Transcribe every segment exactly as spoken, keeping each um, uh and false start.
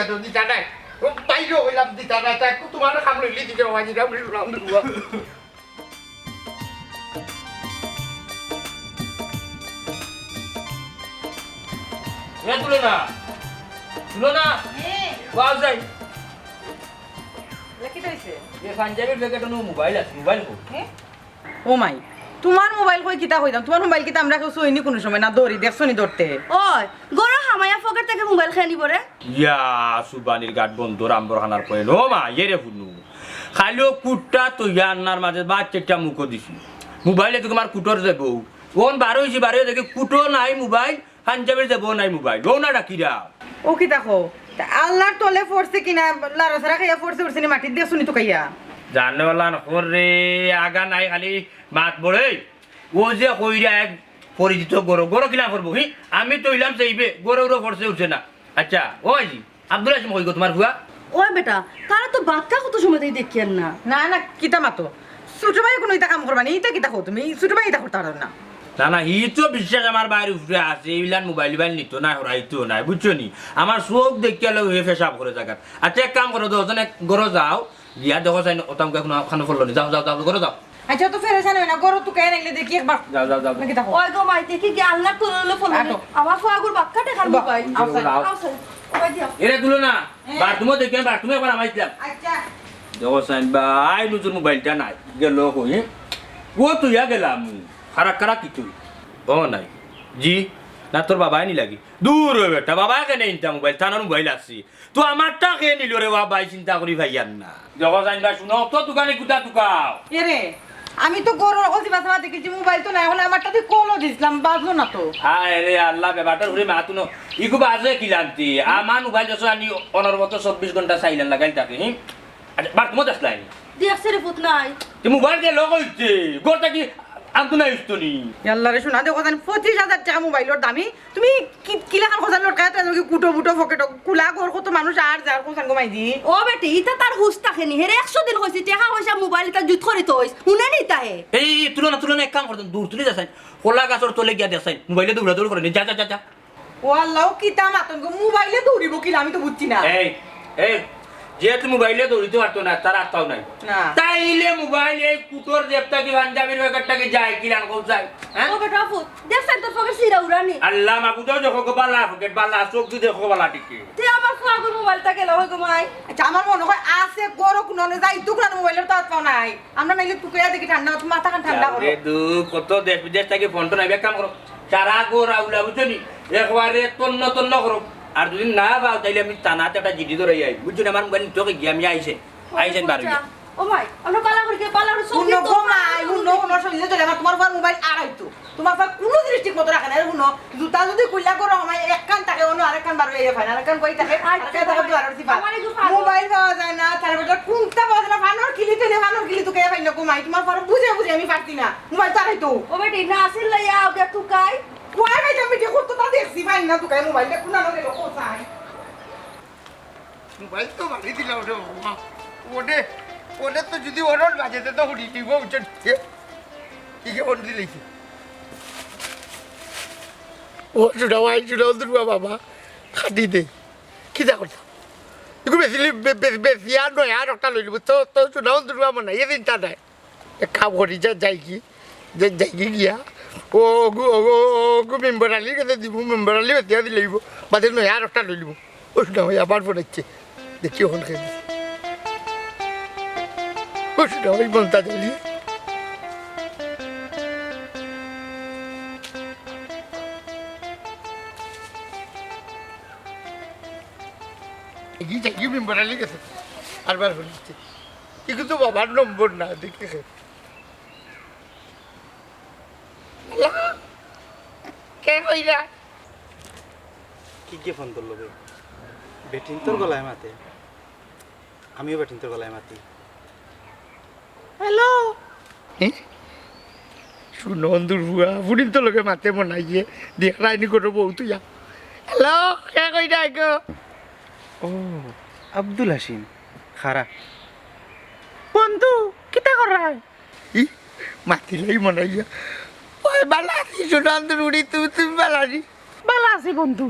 তো দিতা নাই। ও বাইরে হইলাম দিতা নাই, তাই একটু তোমার কাম লইলি দিতে বাবা, যেটা আমি শুনলাম দুর্বা। এ তুলো না, তুলো না। হ্যাঁ। বাস যাই। এ কিতা অইছে? এ পাঞ্জাবির পকেটো নু মোবাইল আছে, মোবাইল কো? হ্যাঁ? ও মাই, তুমার মোবাইল কই কিতা কইতাম? তুমার মোবাইল কিতা আমরা কেউ ছুইনি কুনু সময়, না ধরি, দেখছো নি ধরতে? ওই, ঘরো হামাইয়া পকেট থাকি মোবাইল কে নিবো রে? ইয়া, সুবানির গাট বন্দর আম্বর খানার কয়েল। ও মা, ইয়ে রে ফুনু। খালি অউ কুটটা তো ইয়া আন্নার মাঝে বাচ্চাটা মুখো দিছি। মোবাইলে তো তুমার কুটর যাইবো। অন বারো অইছি, বারো দেখি কুটো নাই মোবাইল, পাঞ্জাবির যাইবো নাই মোবাইল। ও না ডাকিরা। ও কিতা কও? তা আল্লার তলে পড়ছে কিনা, লাড়াচাড়া খাইয়া পড়ছে, পড়ছে নি মাটিত দেখছো নি তুকাইয়া? জানে ওলা না করে, আগা নাই খালি মাত বড়ে। ও যে কইরা এক পরিচিত গরু, গরু কিলা করবো, হি? আমি তো অইলাম সেইবে, গরু উরো পড়ছে উঠছে না। আচ্ছা, ও আইজি, আব্দুল হাসিম কই গো তুমার ফুয়া? ওই বেটা, তারা তো বাক্কা কত সময় থাকি দেখিয়ার না। না, না, কিতা মাতো? ছোট ভাই কুনু ইতা কাম করবা নি, ইতা কিতা কও তুমি? ছোট ভাই ইতা করতা পারো না। না, না, হি তো বিশ্বাস আমার ভাইর উপরে আছে, ইলান মোবাইল উবাইল নিতো না, হরাইতো না, বুঝছো নি? আমার চউখ দেখিয়া লও হে পেশাব করে জাগাত। আচ্ছা, এক কাম করো, দশজন এক ঘরো যাও, গিয়া দেখো চাইন, ওতাম কুনু খানো পড়লো নি, যাও, যাও, যাও, ঘরো যাও। আচ্ছা, তো ফেরেশান অইও না, ঘরো তুকাইয়া নাইলে দেখি একবার। যাও, যাও, যাও। দেখি দেখো। ওই গো মাই, দেখি কি আল্লার তলে তলে পড়লো নি? আটো। আমার ফুয়া গুর বাক্কা টেকার মোবাইল। আও, আও, আও। ওই দিও। এরে তুলো না। হ্যাঁ। বাথরুমো দেখি, আমি বাথরুমে একবার হামাইছিলাম। আচ্ছা। দেখো চাইন বা, আই নুজুর মোবাইলটা নাই। গেল কই, হ্যাঁ? ও তুইয়া গেলাম। খারাপ খারাপ কিছু। ও নাই। জি? না তোর বাবায় নি লাগি? দূর অই বেটা, বাবায় কেনে ইনতা মোবাইল? তানর মোবাইল আছে। তো আমারটা কে নিল রে বাবা, চিন্তা করি পাইয়ার না। দেখো চাইন বা, শুনো, তো দোকানে গুতা তুকাও। এরে, আমি তো গরুর অজি বাসা দেখেছি, মোবাইল তো নাই, এখন আমারটা দিয়ে কলও দিছিলাম, বাজলো না তো। হায় রে আল্লাহ, বেবাটার ঘুরে মাতুনো। ইগু বাজে কিলান্তি? আমার মোবাইল যত আনি অনবরত চব্বিশ ঘন্টা silent লাগাইল থাকে, হুম? আচ্ছা, বাথরুমো দেখলায় নি? দেখছে রে পুত নাই। তে মোবাইল দিয়া লক অইছে, ঘর থাকি আনতো না ইস্তো নি। ইয়াল্লা রে, শোনা দেখো জানি পঁচিশ হাজার টেকা মোবাইলর দামি, তুমি কি, কিলাখান খোঁজান লটকায় তো এমনকি কুটো বুটো পকেটো, কুলা ঘর কত মানুষ আর যার খোঁজান গো মাইজি। ও বেটি, ইতা তার হুশ থাকে নি, হেরে একশো দিন কইছি, টেকা পয়সা মোবাইল ইতা জুত করি থইস, হুনে নি তাহে। এই, এই, তুলো না, তুলো না, এক কাম করো, দূর তুলি যাচ্ছেন, কলা গাছর তলে গিয়া দেখছেন, মোবাইলে দৌড়াদৌড়ি করে নি, যা, যা, যা, যা। ও আল্লাহ, ও কিতা মাতন গো, মোবাইলে দৌড়িবো কিলা, আমি তো বুঝছি না। এই, এই, যেহেতু মোবাইলে দৌড়িতে পারতো না, তার আত্মাও নাই। না। তাইলে মোবাইল এই কুটোর জেব থাকি পাঞ্জাবির পকেট থাকি যায় কিলা, কোন যায়? হ্যাঁ? ও বেটা, আপু, দেখছেন তোর পকেট সিরা উড়ানি? আল্লাহ মাবুদ, দেখো গো বালা পকেট, বালা চোখ দি দেখো বালা টিকে। তে আমার ফুয়াগুর মোবাইলটা গেল হই গো মাই। আচ্ছা, আমার মনে হয় আছে গরো কোনো নে যাই, টুকরা মোবাইলের তো আত্মাও নাই। আমরা নাইলে তুকাইয়া দেখি ঠান্ডা, মাথা খান ঠান্ডা করো। রে দু, কত দেশ বিদেশ থাকি ফোন টোন আইবে, এক কাম করো। সারা ঘর আউলা, বুঝছো নি? একবারে তন্ন তন্ন করো। আর যদি না পাও, তাইলে আমি থানাত একটা জিডি ধরাই আই। বুঝছো নি? আমার মোবাইল নিতে গিয়া আমি আইছে। আইছেন বার অইয়া। ও মাই, আমরা বালা করি কে, বালা করি সব হুনো দিত, গো মাই, হুনো, হুনো, শরীরে চলে, আমার তোমার ফুয়ার মোবাইল আড়াইতো। তোমার ফুয়া কোনো জিনিস ঠিক মতো রাখে না, হুনো। জুতা যদি খুইলা করো, আমার এক কান থাকে, অন্য আরেক কান বার অইয়া যায়, আরেক কান কই থাকে, আচ্ছা, আরেক কান থাকে ভাই। দুয়ারর সিফা। আমার একটু ফানো। মোবাইল পাওয়া যায় না, তার বেটার কুন্তা পাওয়া যায় না, ফানোর কিলি তুলে, ফানোর কিলি তুকাইয়া ফাইন না, গো মাই, তোমার ফানো বুঝে বুঝে আমি পারছি না, মোবাইল তারাই তো। ও বেটি, না আসিল লইয়া আও গিয়া তুকাই। কই ভাই, আমি ঠিক করতে তা দেখছি, ফাইন না তুকাই, মোবাইলটা কোন আনো গেল, কোথায়? মোবাইল তো বাড়ি দিলাম রে বাবা। ওরে, ওরে তো যদি ওরর বাজে তো উড়ি দিব, বুঝছেন? এ, কি কে ফোন দিলে কি? ও, শোনা ভাই, শোনা, দুর্গা বাবা, খাটি দে। কিতা করতাম? এগু বেচিলি, বে-, বে-, বেচিয়া নয়া আর একটা লইলিব। তো, তো, শোনা, দুর্গা মনে হয়, এ চিন্তা নাই। এক কাম করি, যা, যাই কি, যা, যাই কি গিয়া, ও, ওগু, ওগু, ওগু মেম্বার আলীর কাছে দিব, মেম্বার আলী বেচিয়া দিলে দিব, বাদে নয়া আর একটা লইলিব। ও শোনা ভাই, আবার ফোন আসছে, দেখি ওখান খেয়ে দিছে। ও শোনা ভাই, মনটা জানি। এগিয়ে যাই, গিয়ে মেম্বার আলীর কাছে। আরবার ফোন আসছে। এগুলো তো বাবার নম্বর না, দেখি। হ্যালো? কে কইরা? কি কে ফোন করলো বে? বেটিন তোর গলায় মাতে। আমিও বেটিন তোর গলায় মাতি। হ্যালো? এ? শুনো, অন্ধুর বুয়া, ফুরিন তো লগে মাতে মনাইয়ে। দেখ রাইনি করো বউ তুই যা। হ্যালো? কে কইরা গো? ও, আব্দুল হাসিম। খারা। বন্ধু, কিতা কররায়? ই, মাতিলাই মনাইয়া। ওই বালা আছি, সুনান্দুর উড়ি, তুমি, তুমি বালা আছি? বালা আছি বন্ধু।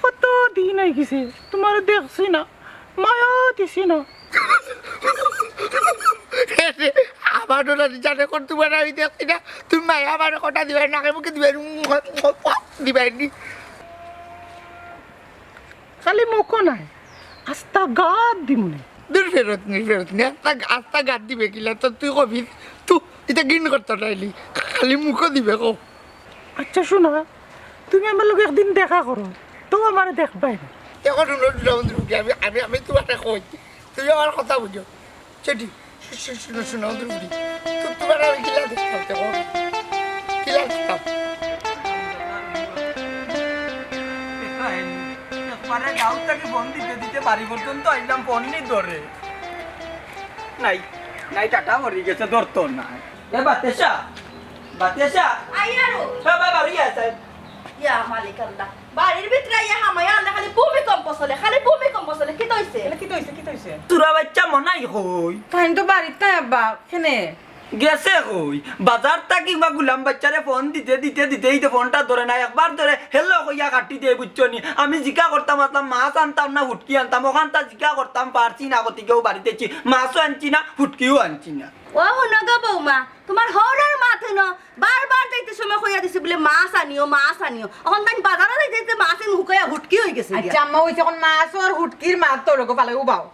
কত দিন অই গেছে, তুমারে দেখছি না, মায়া দিছি না। আমার ডোলা জানে কোন তুমার আমি দেখছি না, তুমি মায়া আমার কথা দিবায় না, মুখে দিবায়, দিবায় নি। খালি মুখো নায়, আস্তা গাত দিমুনে। দূর ফেরত নি, ফেরত নি, আস্তা, আস্তা গাত দিবে কিলা, তো তুই কবি, তুই ইতা ঘিন করতে চাইলি, খালি মুখো দিবে কো। আচ্ছা শুনো, তুমি আমার লগে একদিন দেখা করো, তো আমারে দেখবায় না। এখন শুনো, শুনো, বন্ধু, আমি, আমি, আমি তুমারে কই, তুমি আমার কথা বুঝো। সেটি, শু-, শু-, শুনো, শুনো, বন্ধু, তুমি, তুমারে আমি কিলা দেখতাম, দেখো। কিলা দেখতাম। একবারে গাঁও থাকি ফোন দিতে দিতে বাড়ি পর্যন্ত আইলাম, ফোন নি ধরে। নাই, নাই, টাটা মরি গেছে, ধরতো না। এ বাতেশা, বাতেশা। আইয়ারো। এ বাবা, বাড়ি আছে। ইয়া মালিক আল্লাহ। বাড়ির ভিতরে ইয়া হামাইয়া আল্লাহ খালি ভূমিকম্প চলে, খালি ভূমিকম্প চলে। কিতা অইছে? এলা কিতা অইছে, কিতা অইছে? তুরা বাইচ্চা মনাই কই? তাইন তো বাড়িত নাই আব্বা, কেনে? গেছে কই? বাজার থাকি বা গুলাম বাইচ্চারে ফোন দিতে, দিতে, দিতে, এই তো ফোনটা ধরে না, একবার ধরে hello কইয়া কাটি দেয়, বুঝছো নি? আমি জিকা করতাম, আসলাম মাছ আনতাম না হুটকি আনতাম, ওখানতা জিকা করতাম, পারছি না, গতিকেও বাড়িতে আছি, মাছও আনছি না, হুটকিও আনছি না। ও হুনো গো বৌমা, তুমার হউরর মাত হুনো, বারবার যাইতে সময় কইয়া দিছি বুলে, "মাছ আনিও, মাছ আনিও।" অখন তাইন বাজারো যাইতে যাইতে মাছ এন হুকাইয়া হুটকি অই গেছে গিয়া। আচ্ছা আম্মা, অইছে অখন মাছ আর হুটকির মাত তো লোক ফালাই উবাও।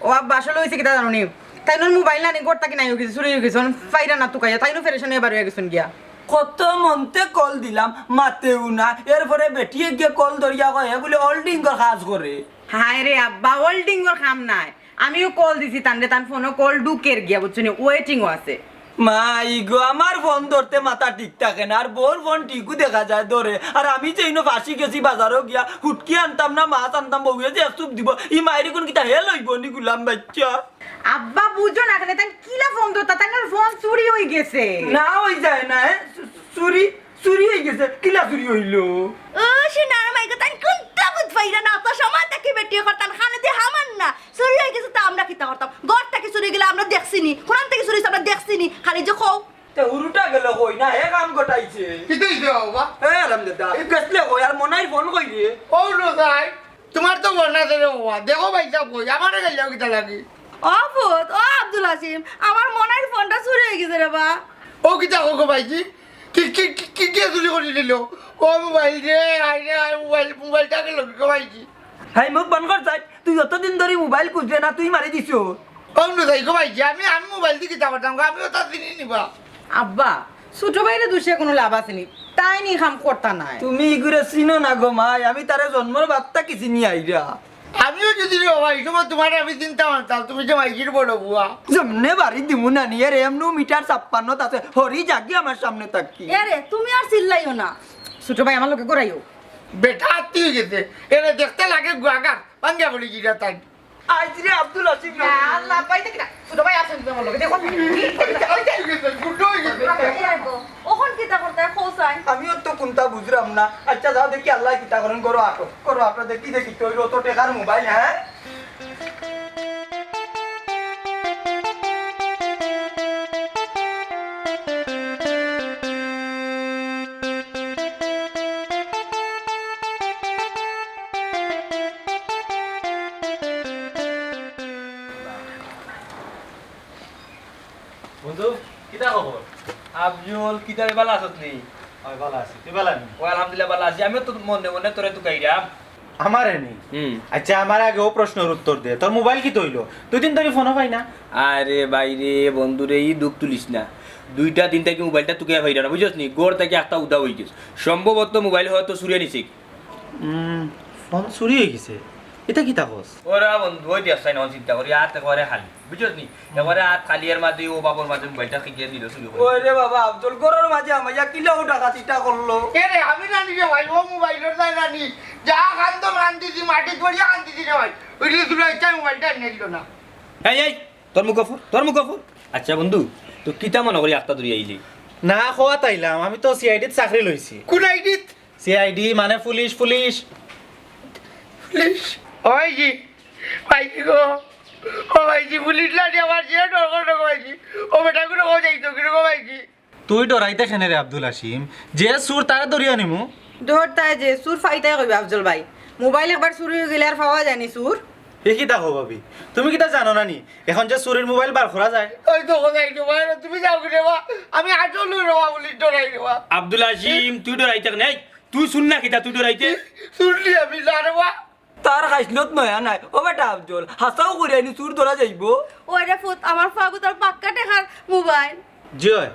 ও আব্বা, আসলে অইছে কিতা জানো নি? তাইনর মোবাইল নানি ঘর থাকি নাই অই গেছে, চুরি অই গেছে, অখন পাইরা না তুকাইয়া, তাইনও পেরেশান অইয়া বার অইয়া গেছইন গিয়া। কত মন্তে কল দিলাম, মাতেও না, এরপরে বেটিয়ে গিয়া কল ধরিয়া কয়, হে বুলে ওল্ডিংর কাজ করে। হায় রে আব্বা, ওল্ডিংর কাম নায়। আমিও কল দিছি তানরে, তান ফোনো কল ঢুকের গিয়া, বুঝছো নি, ওয়েটিংও আছে। মাই গো, আমার ফোন ধরতে মাথা ঠিক থাকে না, আর বউর ফোন ঠিকও দেখা যায় ধরে। আর আমি যে ইনো ফাঁসি গেছি বাজারো গিয়া, হুটকি আনতাম না, মাছ আনতাম, বউয়ে যে এক চুপ দিব, ই মাইরি কোন কিতা হেল অইব নি গুলাম বাইচ্চা? আব্বা বুঝো না কেনে, তাইন কিলা ফোন ধরতা, তাইনর ফোন চুরি অই গেছে। না অই যায় না, এ? চু-, চুরি? চুরি অই গেছে? কিলা চুরি অইলো? ও সোনার মাই গো, তাইন কুন্তা বুঝ পাইরা না, অত সময় থাকি বেটিয়ে করতাম, কানে দি হামান না। চুরি অই গেছে তো আমরা কিতা করতাম? ঘর থাকি চুরি গেলে আমরা দেখছি নি, কোরআন থাকি চুরি অইছে আমরা দেখছি নি, খালি যে কও। তে হুরুটা গেল কই না, হে কাম ঘটাইছে। কিতা অইছে বাবা? এ আরাম দাদা, এই গেছলে কই আর মনাইর ফোন কই রে? ও নো যাই, তুমার তো মনা আছে রে বাবা, দেখো ভাই সাহেব কই, আমারে গেল কিতা লাগি? ও পুত, ও আব্দুল হাসিম, আমার মনাইর ফোনটা চুরি অই গেছে রে বা। ও কিতা কও গো ভাইজি? কি, কি, কি, কি, কি চুরি করি নিল? ও মোবাইল রে, আয় রে, আয় মোবাইল, মোবাইলটা গেল গো ভাইজি। হাই মুখ বন্ধ কর যাই, তুই অতদিন ধরি মোবাইল খুঁজরে না, তুই মারি দিছো। ও নো যাই গো ভাইজি, আমি, আমি মোবাইল দি কিতা করতাম গো, আমি অতা চিনি নি বা। আব্বা, ছোট ভাইরে দুষিয়া কুনু লাভ আছে নি? তাইন ই কাম করতা নায়। তুমি ইগুরে চিনো না গো মাই, আমি তারে জন্মর বাদ থাকি চিনি আইরা। আমিও যদি রে বাবা, ই সময় তুমারে আমি চিনতাম পারতাম, তুমি যে মাইজির বড় বুয়া। যেমনে বাড়ি দিমু নানি, এর এমনু মিটার ছাপ্পান্নত আছে, হরি যাগি আমার সামনে থাকি। এরে, তুমি আর চিল্লাইও না। ছোট ভাই, আমার লগে ঘুরাইও। বেটা আত্তি অই গেছে, এরে দেখতে লাগে গুয়াগার, ভাঙ্গা পড়ি গিরা তাই। আইজ রে আব্দুল হাসিম। ইয়া আল্লাহ, ভাই, দেখি না। ছোট ভাই আছে কিন্তু আমার লগে, দেখো। আত্তি অই গেছে, গুন্ডা অই গেছে। এরে গো, অখন কিতা করতায়, কও চাই? আমিও তো কুন্তা বুঝরাম না। আচ্ছা, যাও দেখি আল্লায় কিতা করইন, করো আটো, করো আটো, দেখি, দেখি, তো অইলো তো টেকার মোবাইল, হ্যাঁ? বন্ধু, কিতা খবর? আফজল, কিতা রে, ভালা আছস নি? অয়, ভালা আছি। তুই ভালা নি? অয়, আলহামদুলিল্লাহ, ভালা আছি। আমিও তো মনে মনে তোরে তুকাইরাম। আমারে নি? হুম। আচ্ছা, আমার আগে অউ প্রশ্নর উত্তর দে। তোর মোবাইল কিতা অইলো? দুই দিন ধরি ফোনও পাই না। আরে ভাই রে, বন্ধু রে, ই দুখ তুলিস না। দুইটা দিন থাকি মোবাইলটা তুকাইয়া পাইরাম না, বুঝছস নি? ঘর থাকি আখতা উধাও অই গেছে। সম্ভবত মোবাইল হয়তো চুরে নিছে। উম, ফোন চুরি অই গেছে। ইতা কিতা কস? ওরা বন্ধু, ওই দেখ চাই না, চিন্তা করি, আর তো করে খালি। বুঝছস নি? এবারে আত খালি এর মাঝে ও বাপর মাঝে মোবাইলটা খিকে নিল চুরি করি। ওই রে বাবা, আফজল, ঘরর মাঝে হামাইয়া কিলা ডাকাতিটা করলো? এ রে, আমি জানি রে ভাই, ও মোবাইলর তাই জানি। যা কান্দন কান্দিছি, মাটিত পড়িয়া কান্দিছি রে ভাই। ওই রে, তুই ইচ্ছা মোবাইলটা নিল না। এই, এই, তোর মুখ ফুর, তোর মুখ ফুর। আচ্ছা বন্ধু, তো কিতা মনে করি আখতা ধরি আইলি? না, কওয়াত আইলাম, আমি তো সিআইডিত চাকরি লইছি। কোন আইডিত? সিআইডি মানে পুলিশ, পুলিশ। পুলিশ? ও ভাইজি, ভাইজি গো, ও ভাইজি, পুলিশ লাঠি আমার যে ডর করে গো ভাইজি। ও বেটা করে ও যাইতো কি গো ভাইজি? তুই ডরাইতে কেনে রে আব্দুল হাসিম? যে চুর তারে ধরিয়া নিমু। ডর তাই যে চুর ফাইতাই কইবে আফজল ভাই। মোবাইল একবার চুরি অই গেলে আর পাওয়া যায়নি চুর। এ কিতা কও ভাবি? তুমি কিতা জানো না নি অখন যে চুরির মোবাইল বার করা যায়? ওই তো কোথায় তোমার তুমি যাও কিরে বা? আমি আটক লই রে বা, পুলিশ ডরাই রে বা। আব্দুল হাসিম, তুই ডরাইতে নাই। তুই চুর না কিতা, তুই ডরাইতে? চুর নি আমি না রে বা। তার খাইছলত নয়া নাই। ও বেটা আফজল, হাছাউ করি আইনি চুর ধরা যাইবো? ওই রে ফুত, আমার ফাগু তার পাক্কা টেকার মোবাইল। জি অয়।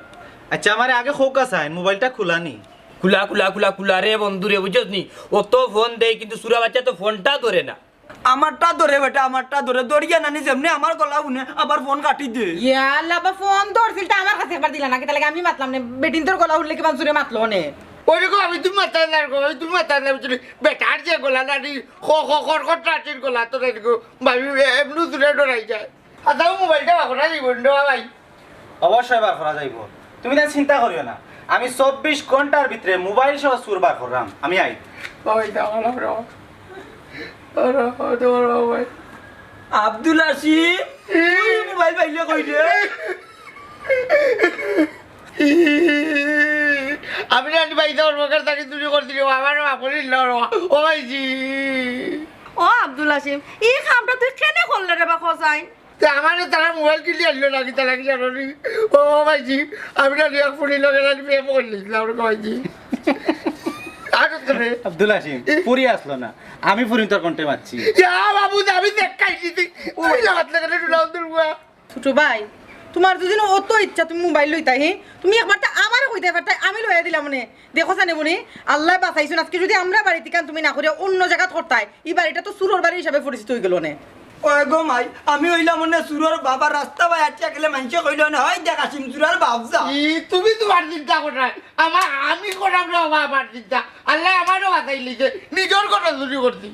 আচ্ছা, আমারে আগে কউক্কা চাইন, মোবাইলটা খুলা নি? খুলা, খুলা, খুলা, খুলা রে বন্ধু রে, বুঝছস নি? অত ফোন দেই, কিন্তু চুরা বাচ্চা তো ফোনটা ধরে না। আমারটা ধরে বেটা, আমারটা ধরে। ধরিয়া নানি যেমনে আমার গলা হুনে, আবার ফোন কাটি দে। ইয়া আল্লাহ, বা ফোন ধরছিল, তা আমার কাছে একবার দিলা না, কিতা লাগি আমি মাতলাম না, বেটিন্তর গলা হুনলে কিমান চুরে মাতলো নে। ওই দেখো, আমি তুমি মাতার না গো, আমি তুমি মাতার না বুঝলি? বেটার যে গলা নানি, খ খ খর খর টাটির গলা তো নানি গো। ভাবি এমনি দূরে ডরাই যায়। আর তাও মোবাইলটা বার করা যাইব না ভাই। অবশ্যই বার করা যাইব, তুমি তাই চিন্তা করিও না। আমি চব্বিশ ঘন্টার ভিতরে মোবাইল সহ চুর বার করলাম। আমি আই। ওই দেখো, ওই দেখো। ওই দেখো, ওই দেখো, ওই দেখো, ভাই। আব্দুল হাসিম, তুই মোবাইল পাইলে কই রে? আমি নানি ভাই তোর মুখের তাকে চুরি করছিল, আমারও আপনি না রে। ও ভাইজি। ও আব্দুল হাসিম, ই কামটা তুই কেনে করলে রে বা খোজাইন? তে আমারে তারা মোবাইল কিনে আনলো নাকি, তারা কি জানো নি? ও ভাইজি, আমি নানি এক ফুড়ি লগে নানি প্রেম করলিছিলাম রে ভাইজি। আর তো রে। আব্দুল হাসিম, পুরি আসলো না, আমি পুরি তোর কণ্ঠে মারছি। ইয়া বাবু, আমি দেখাই দিতি। ওই লাগাত লাগালে টুলাও দুর্গা। ছোট ভাই, তোমার যদি অত ইচ্ছা তুমি মোবাইল লইতাই, হে, তুমি একবার তা আমারে কইতায় পারতায়, আমি লইয়া দিলাম নে। দেখো জানে বনি, আল্লাহ বাঁচাইছুন, আজকে যদি আমরা বাড়িত কাম তুমি না করিয়া অন্য জাগাত করতায়, ই বাড়িটা তো চুরর বাড়ি হিসাবে পরিচিত অই গেল নে। ওই গো মাই, আমি অইলাম মনে চুরর বাবা, রাস্তা বায় আটিয়া গেলে মানষে কইল না, "হয় দেখ হাসিম চুরর বাপ যা।" ই, তুমি তোমার চিন্তা করো না, আমার আমি করাম না বাবা আমার চিন্তা। আল্লাহ আমারও বাঁচাই লিছে, নিজর কথা চুরি করছি।